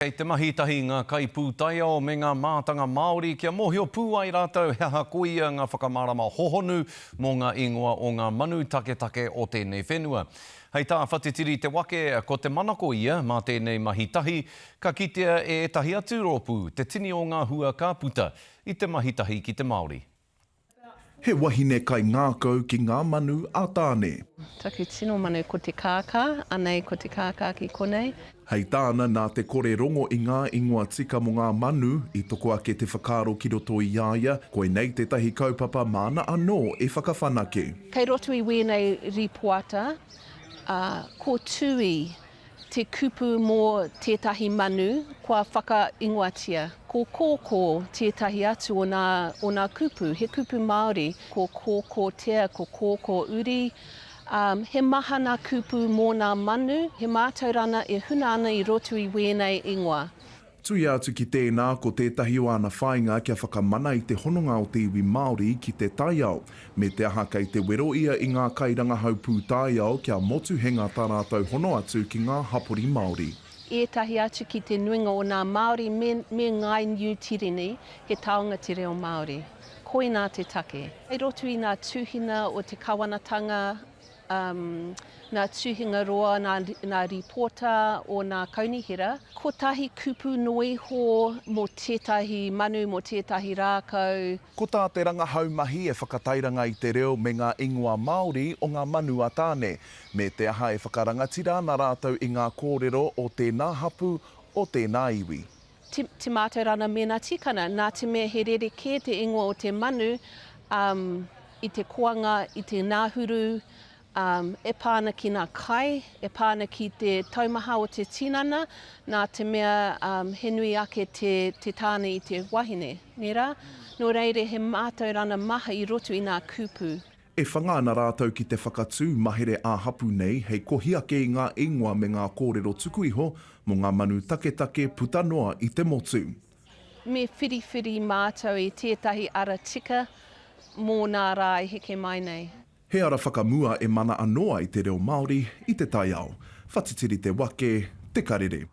Kei te mahi tahi ngā kaipūtaiao me ngā mātanga Māori kia mōhio pū ai rātou he aha koia ngā whakamārama hohonu mō ngā ingoa o ngā manu taketake o tēnei whenua. Hei tā Whatitiri Te Wake, ko te manako ia mā tēnei mahi tahi, ka kitea e ētahi atu rōpū te tini o ngā hua ka puta i te mahi tahi ki te Māori. He wahine kaingākau ki ngā manu a Tāne. Taku tino manu ko te kākā, anei ko te kākā ki konei. Hei tāna, nā te kore rongo i ngā ingoa tika mō ngā manu, i toko ake te whakaaro ki roto i a ia, koinei tētahi kaupapa māna anō e whakawhanake. Kei roto i wēnei rīpoata, ko Tūī te kupu mō tētahi manu kua whakaingoatia. Ko kōkō tētahi atu o nā, o nā kupu, he kupu Māori. Ko kōkōtea, ko kōkō uri. Um, he maha nā kupu mō nā manu, he mātaurana e huna ana i roto i wēnei ingoa. Tuia atu ki tēnā, ko tētahi o āna whāinga kia whakamana i te hononga o te iwi Māori ki te taiao, me te aha kei te wero ia i ngā kairangahau pūtaiao kia motuhenga tā rātou hono atu ki ngā hapori Māori. Ētahi atu ki te nuinga o nā Māori me, me Ngāi Niu Tireni, he taonga te reo Māori. Koinā te take. I roto i nā tuhina o te kawanatanga, um, nā tuhinga roa, nā, nā rīpōta o nā kaunihera, kotahi kupu noa iho mō tētahi manu, mō tētahi rākau. Ko tā te rangahau mahi e whakatairanga i te reo me ngā ingoa Māori o ngā manu a Tāne, me te aha e whakarangatira ana rātou i ngā kōrero o tēnā hapū, o tēnā iwi. Te, te mātauranga me nā tikana, nā te mea he rerekē te ingoa o te manu, um, i te koanga, i te ngahuru, um, e pā ana ki ngā kai, e pā ana ki te taumaha o te tinana, nā te mea um, he nui ake te, te tāne i te wahine, nē rā? Nō reira he mātauranga maha i roto i ngā kupu. E whanga ana rātou ki te whakatū mahere ā-hapū nei hei kohi ake i ngā ingoa me ngā kōrero tuku iho mō ngā manu taketake puta noa i te motu. Me whiriwhiri mātou i tētahi ara tika mō nā rā e heke mai nei. He ara whakamua e mana anō ai te reo Māori i te taiao. Whatitiri te wake, te karere.